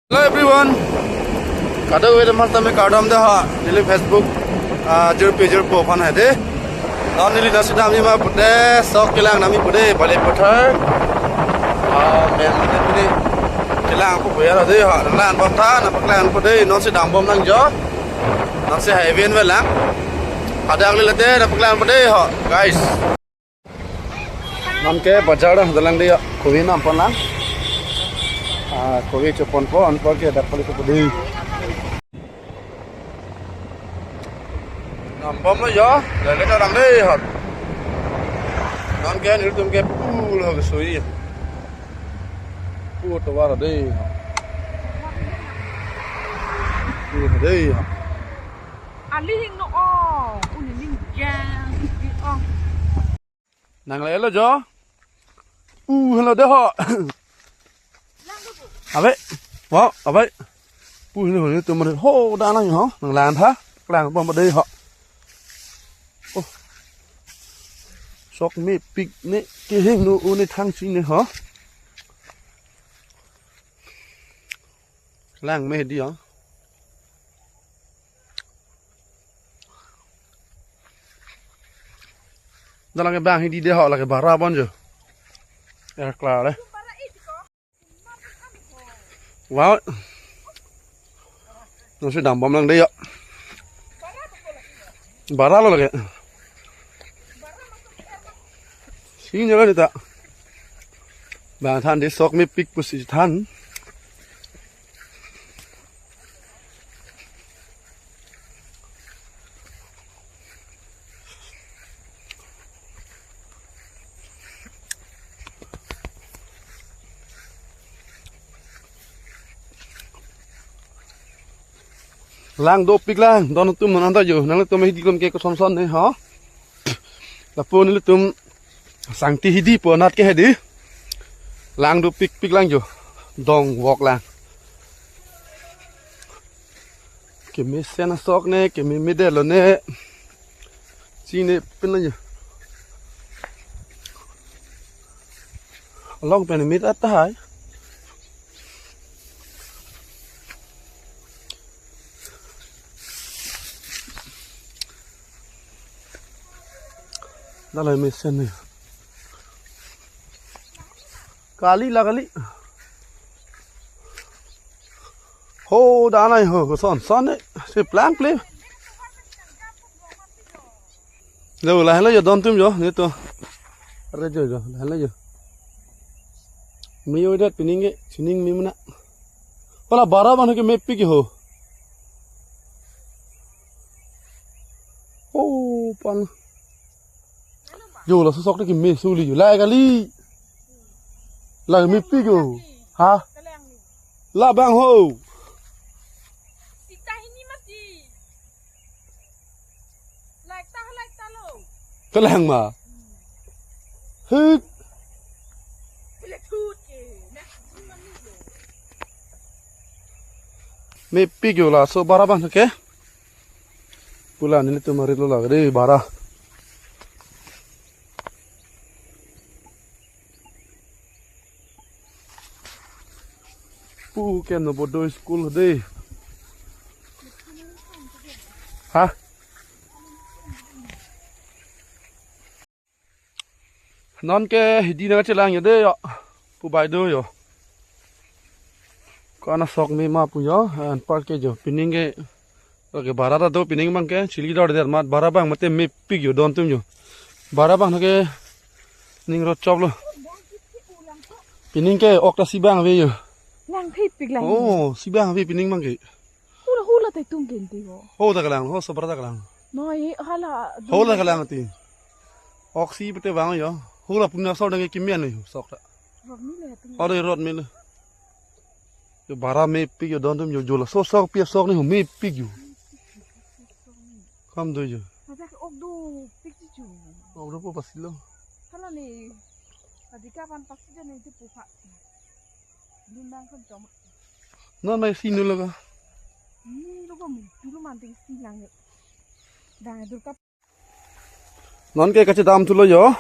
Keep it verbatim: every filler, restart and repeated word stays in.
Hello everyone. Kadokave atum aphan tame kardom dei ha. Neli Facebook, ah, jirpi jirpo aphan hai dei. Non neli nasi damji ma pute sok kelang damji pute Balipathar. Ah, men pute kelang pu ya dei ha. Nanglangbom tha, nangpaklangpo dei, nonsi dambom nangjo. Nonsi hai ven velang. Hadak le late nangpaklangpo dei ha, guys. Non ke bajar dah dalang dei ya, kovi nampon lang. Ah, kovi choponpo, anpar ke dak pali chopo dei. Nampon lo ya, lele dalang dei hot. Non ke nelitum ke pu lo ke sui. Pu tovar dei. Pu dei. Alihing no, oh, uni ning gang. Oh. Nanglelo jo. Uh, hello dei ho. Ave. Wow, ave. Pu hello ho, tumar ho, da nang ho. Nanglang tha. Klangbom dei ho. Oh. Sok mepik ne kehingno, uni thangsi ne ho. Lang me dei ho. Dak lake bang hidi dei ho, lake bara bon jo. Ya klar le. Wow. Nonsi dambom lang dei ya. Bara lo lake. Sini jaga dei ta. Bang than dei sok mepik pusi than. Lang dopik lang, don atum non anta jo, nangtum hidi lom ke koson son ne ho. Lapu nelitum sangti hidi pu anat ke hedi. Lang dopikpik lang jo. Dong vok lang. Kemesen asok ne, keme medetlo ne. Sini pin lang jo. Along pen mit at tahai. Dak le mesen ne. Kali la kali. Ho, da nai ho, koson son ne. Si plang ple. Jo, lahelo jo, don atum jo, netum. Are jo jo, lahelo jo. Me-o det pining ke, sining me mena. Hala bara abang ke mepik ho. Oh, pan. Jo, laso sok ke me suli jo. Lai kali. Lai mepik jo. Ha? Labang ho. Sita hini mati. Like ta, like ta lo. Kelang ma. Hut. Pele thut ke. Mepik jo laso bara abang ke. Pu la nelitum arit lo lake dei bara. Pu ke Navodaya school dei. Ha? Non ke hidi nangchelang jo dei jo. Pu bai do jo. Ko-an asok me ma pu jo. Anpar ke jo. Pining ke. Oke, bara ta do pining abang ke. Chili dor der mat. Bara abang mate mepik jo. Don atum jo. Bara abang ke. Ning rot chop lo. Pining ke ok ta si bang ave jo. Lang thepik lang. Oh, si bang ave pining abang ke. Hula hula ta itum kenti ho. Ho ta kelang, ho sobra ta kelang. Noi hala. Ho la kelang ti. Ok si pute bang jo. Hula punya sol dengan kimian ni sok ta. Rot mile tu. Ore rot mile. Jo bara mepik jo don atum jo jo laso sok pi asok ni ho mepik jo. Kam do jo. Ada ke ok dopik jo. Ok dopo pasi lo. Hala ni. Adika pan pasi dan itu pupa. Lundang kan coma. Non mai sinu lo ka. Ni lo ko mi dulu manting silang. Dang dulu ka. Non ke kachedam thulo jo.